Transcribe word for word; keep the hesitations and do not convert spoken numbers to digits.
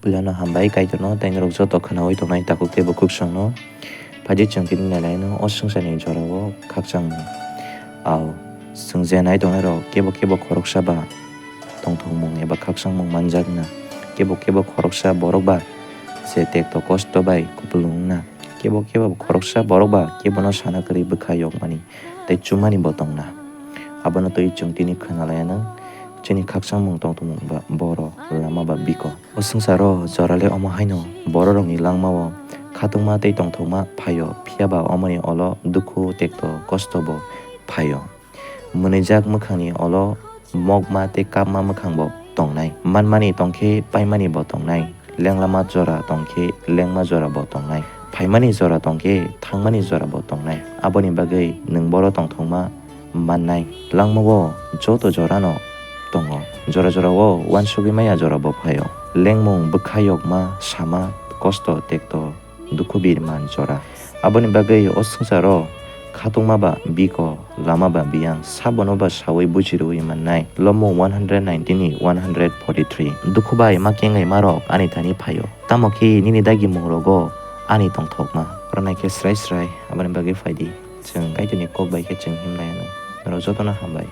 Puilano hambai Kaitorno tei norok joto khwnaui tongnai takhuk tei bwkhuk songno. Phaidi chwng tini nailaino o swngcharni jorao khakchangmung. Ao, chwng je nai tongnairok kebo kebo khoroksa ba tongthokmung eba khakchangmung manjakna. Kebo kebo khoroksa borok ba je tekto kosto bai kupulung wngna. Kebo kebo khoroksa borok ba kebono sana kwrwi bwkha yokmani tei chumani bo tongna. Abono twi chwng tini khwnalaianw chini khakchangmung tongthokmung ba boro lama ba biko. O swngcharo jorale omo haino bororokni langmao khatungma tei tongthokma phaio, phiyaba omoni olo dukhu, tekto, kosto bo phaio. Mwnwijak mwkhangni olo mokma tei kapma mwkhang bo tongnai. Manmani tongkhe paimani bo tongnai. Lenglama jora tongkhe lengma jora bo tongnai. Phaimani jora tongkhe thangmani jora bo tongnai. Aboni bagwi nwng boro tongthokma mannai. Langmao joto jorano tongo. Jora jorao uansugwi maya jora bo phaio. Lengmung, bwkha yokma, sama, kosto, tekto, dukhu birman jora. Aboni bagwi o swngcharo khatungma ba biko, lama ba biyang, sabono ba saui buji rwui mannai. Lomung one hundred nineteen ni one hundred forty three. Dukhu bai ma kengai marok ani thani phaio. Tamo khe nini dagimung rogo ani tongthokma. Oro naikhe srai srai, aboni bagwi phaidi. Chwng Kaitorni kok bai khe chwng himlaianw. Norok jotono hambai.